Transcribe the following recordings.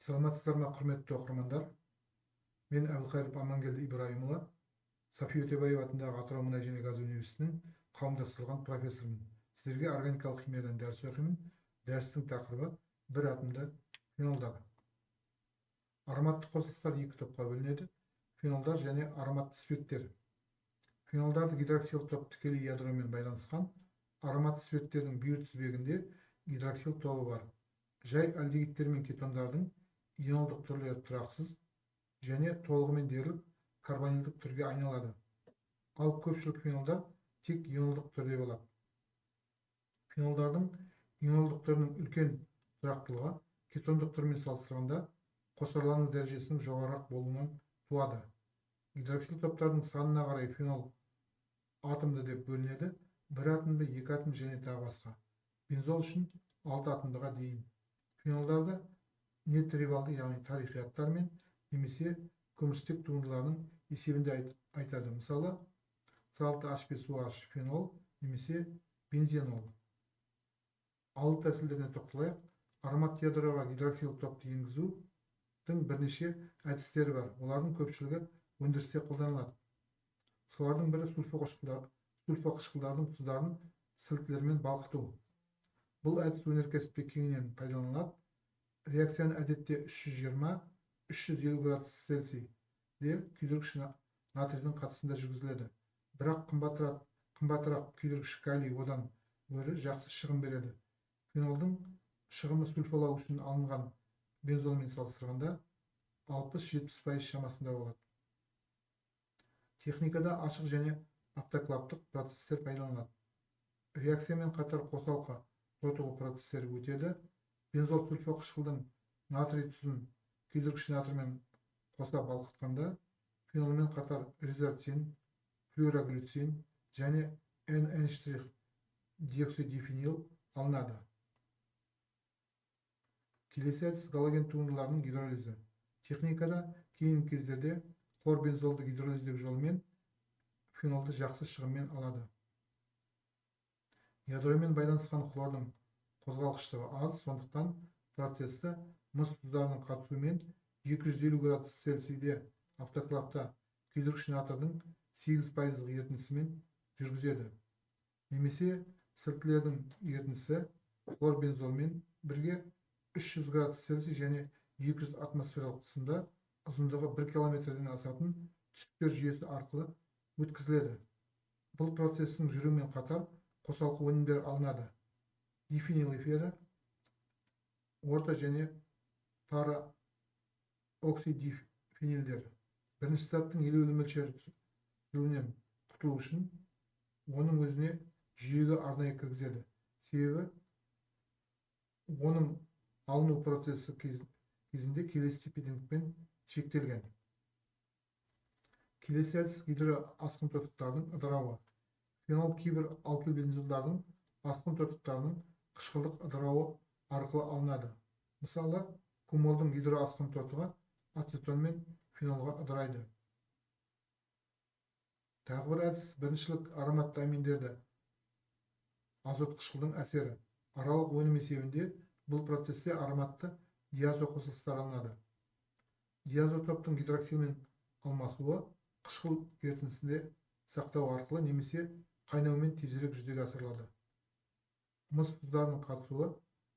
Саламатсыздар ма, құрметті оқырмандар? Мен Әбілқайыров Амангелді Ибраимұлы, Сафи Өтебаев атындағы Атырау мұнай және газ университетінің қауымдастырылған профессорымын. Сіздерге органикалық химиядан дәріс оқимын. Дәрістің тақырыбы: бір атомды фенолдар. Ароматты қосылыстар екі топқа бөлінеді: фенолдар және ароматты спирттер. Фенолдарды гидроксил топ тікелей ядромен байланысқан. Ароматты спирттердің бүйір тізбегінде гидроксил тобы бар. Жай альдегидтер мен кетондардың енолдық түрлері тұрақсыз және толығымен дерлік карбонилдік түрге айналады. Ал көпшілік фенолдар тек енолдық түрде болады. Фенолдардың енолдық түрінің үлкен тұрақтылығы кетондық түрмен салыстырғанда қосарлану дәрежесінің жоғарырақ болуынан туады. Гидроксил топтардың санына қарай фенол атомды деп бөлінеді: бір атомды, екі атом және тағы басқа. Бензол үшін алты атомдыға дейін. Фенолдарды нетривиалды, яғни тарихи аттармен немесе көмірсутек туындыларының есебінде айтады. Мысалы, С6H5OH фенол немесе бензенол. Алу тәсілдеріне тоқталайық. Ароматты ядроға гидроксил топты енгізудің бірнеше әдістері бар. Олардың көпшілігі өндірісте қолданылады. Солардың бірі – сульфоқышқылдардың тұздарын сілтілермен балқыту. Бұл әдіс өнеркәсіпте кеңінен пайдаланылады. Реакцияны әдетте 320-350 градус Цельсийде күйдіргіш натрийдің қатысында жүргізіледі. Бірақ қымбатырақ күйдіргіш калий одан гөрі жақсы шығым береді. Фенолдың шығымы сульфолау үшін алынған бензолмен салыстырғанда 60-70% шамасында болады. Техникада ашық және автоклавтық процесстер пайдаланылады. Реакциямен қатар қосалқы тотығу процестері өтеді. Бензол сульфоқышқылдың натрий тұзын күйдіргіш натриймен қоса балқытқанда, фенолмен қатар резорцин, флюороглюцин және НН штрих диоксидифенил алынады. Келесі әдіс – галоген туындыларының гидролизі. Техникада кейінгі кездерде хлорбензолды гидролиздеу жолымен фенолды жақсы шығыммен алады. Ядромен байланысқан хлордың қозғалғыштығы аз, сондықтан процесті мыс тұздарының қатысуымен 250 градус Цельсийде автоклавта күйдіргіш натрийдің 8%-лық ерітіндісімен жүргізеді. Немесе сілтілердің ерітіндісі хлорбензолмен бірге 300 градус Цельсий және 200 атмосфералық қысымда ұзындығы 1 километрден асатын түтіктер жүйесі арқылы өткізіледі. Бұл процестің жүруімен қатар қосалқы өнімдер алынады: дифенил эфирі, орто және пара оксидифенилдер. Бірінші заттың елеулі мөлшері түзілуінен құтылу үшін оның өзіне жүйеге арнайы кіргізеді, себебі оның алыну процесі кезінде келесі тепе-теңдікпен шектелген. Келесі әдіс – гидроасқын тотықтардың ыдырауы. Фенол кейбір алкилбензолдардың асқын тотықтарының қышқылдық ыдырауы арқылы алынады. Мысалы, кумолдың гидроасқын тотығы ацетонмен фенолға ыдырайды. Тағы бір әдіс – біріншілік ароматты аминдерді азот қышқылдың әсері. Аралық өнім есебінде бұл процесте ароматты диазо қосылыстар алынады. Диазо топтың гидроксилмен алмасуы қышқыл ерітіндісінде сақтау арқылы немесе қайнаумен тезірек жүзеге асырылады. Мыс тұздарының қатысуы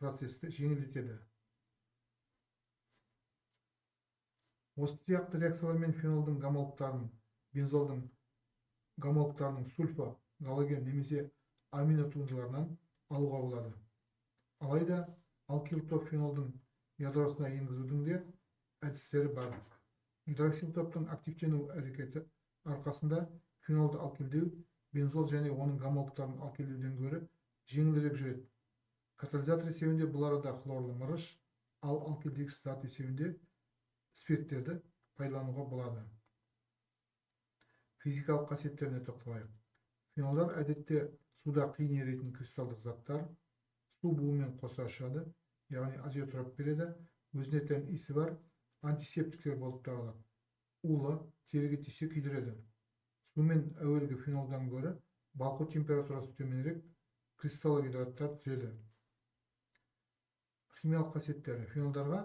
процесті жеңілдетеді. Осы сияқты реакциялармен фенолдың гомологтарын бензолдың гомологтарының сульфо, галоген немесе амино туындыларынан алуға болады. Алайда алкил топ фенолдың ядросына енгізудің де әдістері бар. Гидроксил топтың активтену әрекеті арқасында фенолды алкилдеу бензол және оның гомологтарын алкилдеуден гөрі жеңілірек жүреді. Катализатор есебінде бұл арада хлорлы мырыш, ал алкилдегіш зат есебінде спирттерді пайдалануға болады. Физикалық қасиеттеріне тоқталайық. Фенолдар әдетте суда қиын еритін кристалдық заттар, су буымен қоса ұшады, яғни азеотроп береді, өзіне тән иісі бар антисептиктер болып табылады. Улы, теріге тисе күйдіреді. Сумен әуелгі фенолдан гөрі балқу температурасы төменірек кристаллогидраттар түзеді. Химиялық қасиеттері. Фенолдарға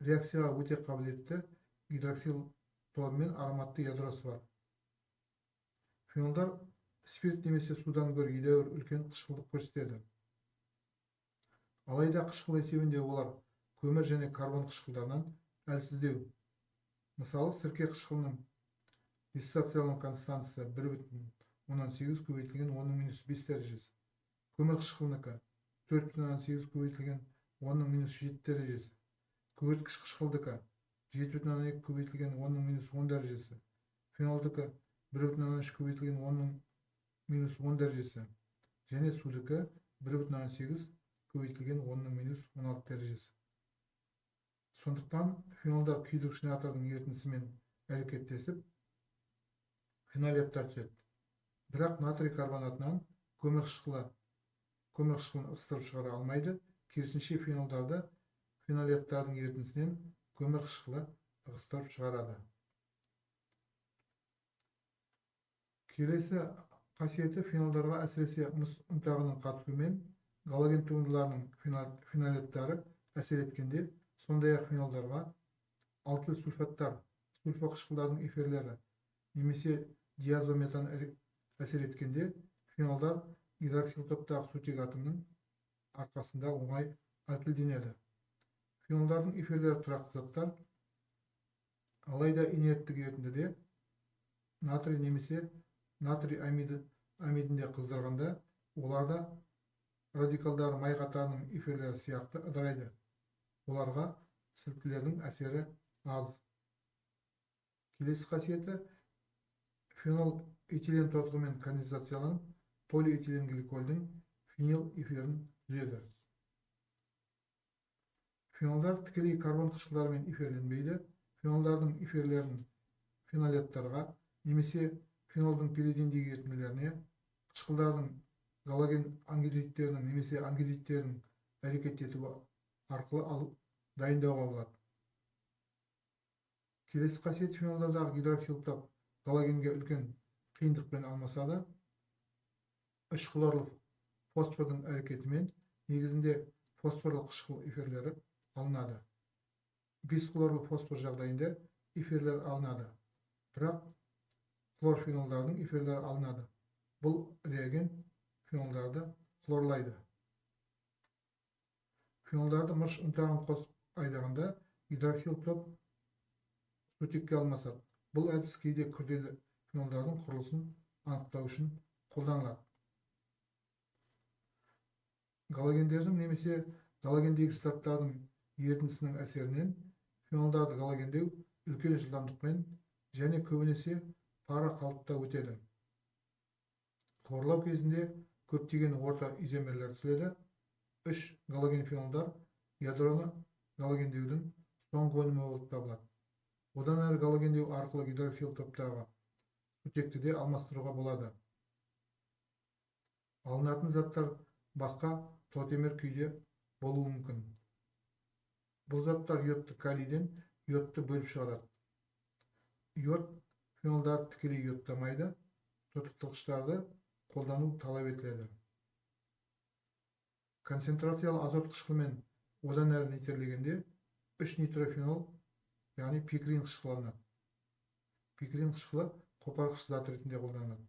Реакцияға өте қабілетті гидроксил тобымен ароматты ядросы бар. Фенолдар спирт немесе судан гөрі едәуір үлкен қышқылдық көрсетеді. Алайда қышқыл есебінде олар көмір және карбон қышқылдарынан әлсіздеу. Мысалы, сірке қышқылының диссоциациялану константасы 1,8 көбейтілген 10-ның минус 5 дәрежесі. Көмір қышқылынікі 4,8 көбейтілген 10-ның минус 7 дәрежесі. Көгерткіш қышқылдікі 7,2 көбейтілген 10-ның минус 10 дәрежесі. Фенолдікі 1,3 көбейтілген 10-ның минус 10 дәрежесі. Және судікі 1,8 көбейтілген 10-ның минус 16 дәрежесі. Сондықтан фенолдар күйдіргіш натрийдің ерітіндісімен әрекеттесіп, фенолаттар түзеді. Бірақ натрий карбонатынан көмір қышқылын ығыстырып шығара алмайды. Керісінше, фенолдарды фенолаттардың ерітіндісінен көмір қышқылы ығыстырып шығарады. Келесі қасиеті фенолдарға әсіресе мыс ұнтағының қатысуымен галоген туындыларының фенолаттары әсер еткенде, сондай-ақ фенолдарға алкил сульфаттар, сульфо қышқылдарының эфирлері немесе диазометан әсер еткенде фенолдар гидроксил топтағы сутек атомының арқасында оңай алкилденеді. Фенолдардың эфирлері тұрақты заттар, алайда инерттік ерітіндіде натрий немесе натрий амидінде қыздырғанда оларда радикалдар май қатарының эфирлері сияқты ыдырайды. Оларға сілтілердің әсері аз. Келесі қасиеті фенол этилен тотығымен конденсацияланып, полиэтиленгликольдің фенил эфирін түзеді. Фенолдар тікелей карбон қышқылдарымен эфирленбейді. Фенолдардың эфирлерін фенолаттарға немесе фенолдың пиридиндегі ерітінділеріне, қышқылдардың галоген ангидридтерінің немесе ангидридтердің әрекет етуі арқылы алып дайындауға болады. Келесі қасиет фенолдардағы гидроксил топ галогенге үлкен қиындықпен алмасады. Үш хлорлы фосфордың әрекетімен негізінде фосфорлы қышқыл эфирлері алынады. 5 хлорлы фосфор жағдайында эфирлер алынады. Бірақ хлорфенолдардың эфирлері алынады. Бұл реагент фенолдарды хлорлайды. Фенолдарды мырыш ұнтағын қосып айдағанда гидроксил топ сутекке алмасады. Бұл әдіс кейде күрделі фенолдардың құрылысын анықтау үшін қолданылады. Галогендердің немесе галогендегіш заттардың ерітіндісінің әсерінен фенолдарды галогендеу үлкен жылдамдықпен және көбінесе пара қалыпта өтеді. Хлорлау кезінде көптеген орта изомерлер түзіледі. 3 галоген фенолдар ядроны галогендеудің соңғы өнімі болып табылады. Одан әрі галогендеу арқылы гидроксил топтағы сутекті де алмастыруға болады. Алынатын заттар басқа таутомер күйде болуы мүмкін. Бұл заттар йодты калийден йодты бөліп шығарады. Йод фенолдарды тікелей йодтамайды, тотықтырғыштарды қолдану талап етіледі. Концентрациялы азот қышқылымен одан әрі нитрлегенде 3 нитрофенол, яғни пикрин қышқылы алынады. Пикрин қышқылы қопарғыш зат ретінде қолданылады.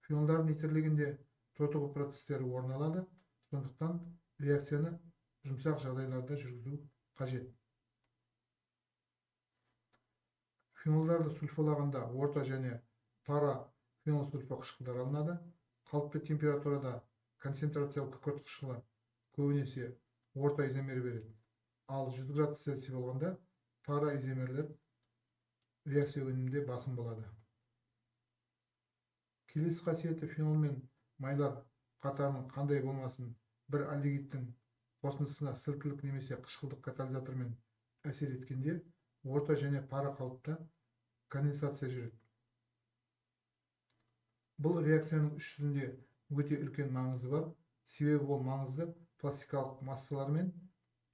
Фенолдарды нитрлегенде тотығу процестері орын алады, сондықтан реакцияны жұмсақ жағдайларда жүргізу қажет. Фенолдарды сульфолағанда орта және пара фенол сульфо қышқылдары алынады. Қалыпты температурада концентрациялы күкірт қышқылы көбінесе орта изомер береді. Ал 100 градус Цельсий болғанда пара изомерлер реакция өнімінде басым болады. Келесі қасиеті фенол мен майлар қатарының қандай болмасын бір альдегидтің қосындысына сілтілік немесе қышқылдық катализатормен әсер еткенде орта және пара қалыпта конденсация жүреді. Бұл реакцияның іс жүзінде өте үлкен маңызы бар, себебі ол маңызды пластикалық массалар мен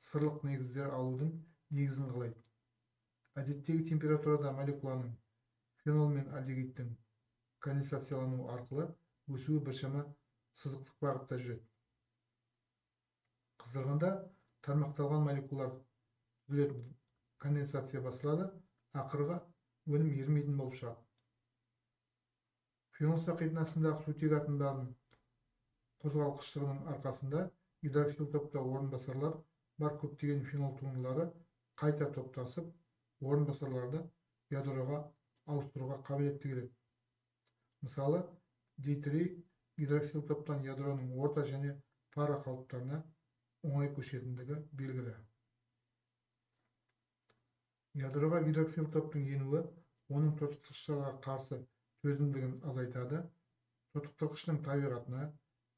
сырлық негіздер алудың негізін қалайды. Әдеттегі температурада молекуланың фенол мен альдегидтің конденсациялануы арқылы өсуі біршама сызықтық бағытта жүреді. Қыздырғанда тармақталған молекулалар түзілетін Конденсация басталады, ақырғы өнім ерімейтін болып шығады. Фенол сақинасындағы сутек атомдарының қозғалтқыштығының арқасында гидроксил топта орынбасарлар бар көптеген фенол туындылары қайта топтасып, орынбасарларды ядроға ауыстыруға қабілетті келеді. Мысалы, дейтерий гидроксил топтан ядроның орта және пара қалыптарына оңай көшетіндігі белгілі. Ядроға гидроксил топтың енуі оның тотықтырғыштарға қарсы төзімділігін азайтады. Тотықтырғыштың табиғатына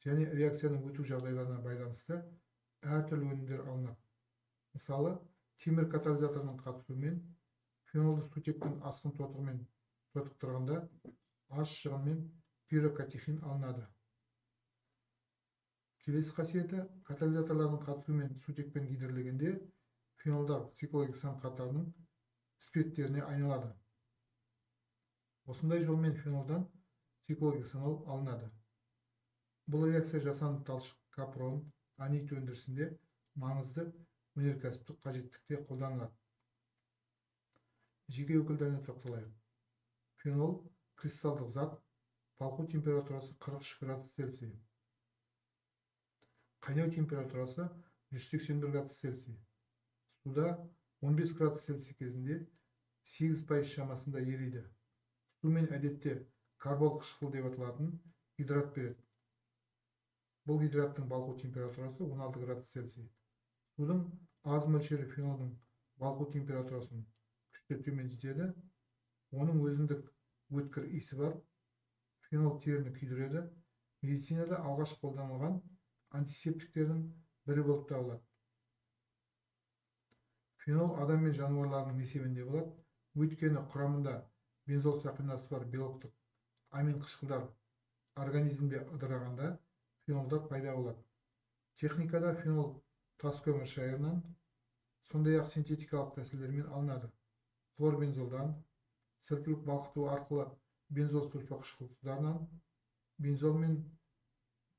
және реакцияның өту жағдайларына байланысты әртүрлі өнімдер алынады. Мысалы, темір катализаторының қатысуымен фенолды сутектің асқын тотығымен тотықтырғанда аз шығынмен пирокатехин алынады. Келесі қасиеті, катализаторлардың қатысуымен сутекпен гидрлегенде фенолдар циклогексан қатарының спирттеріне айналады. Осындай жолмен фенолдан циклогексанол алынады. Бұл реакция жасанды талшық, капрон, анит өндірісінде маңызды өнеркәсіптік қажеттікте қолданылады. Жеке өкілдеріне тоқталайық. Фенол кристалдық зат, балқу температурасы 43 градус Цельсий. Қайнау температурасы 181 градус Цельсий. Суда 15 градус Цельсий кезінде 8% шамасында ериді. Сумен әдетте карбол қышқылы деп аталатын гидрат береді. Бұл гидраттың балқу температурасы 16 градус Цельсий. Судың аз мөлшері фенолдың балқу температурасын күшті төмендетеді. Оның өзіндік өткір иісі бар. Фенол теріні күйдіреді. Медицинада алғаш қолданылған антисептиктердің бірі болып табылады. Фенол адам мен жануарлардың несебінде болады. Өйткені құрамында бензол сақинасы бар белоктық амин қышқылдар организмде ыдырағанда фенолдар пайда болады. Техникада фенол тас көмір шайырынан, сондай-ақ синтетикалық тәсілдермен алынады. Хлорбензолдан, сілтілік балқыту арқылы бензол сульфоқышқыл тұздарынан, бензол мен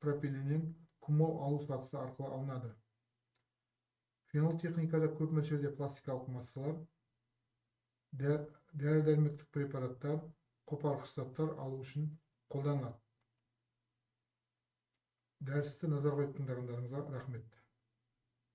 пропиленнен кумол алу сатысы арқылы алынады. Фенол техникада көп мөлшерде пластикалық массалар, дәрі-дәрмектік препараттар, қопарғыш заттар алу үшін қолданылады. Дәрісті назар қойып тыңдағандарыңызға рахмет.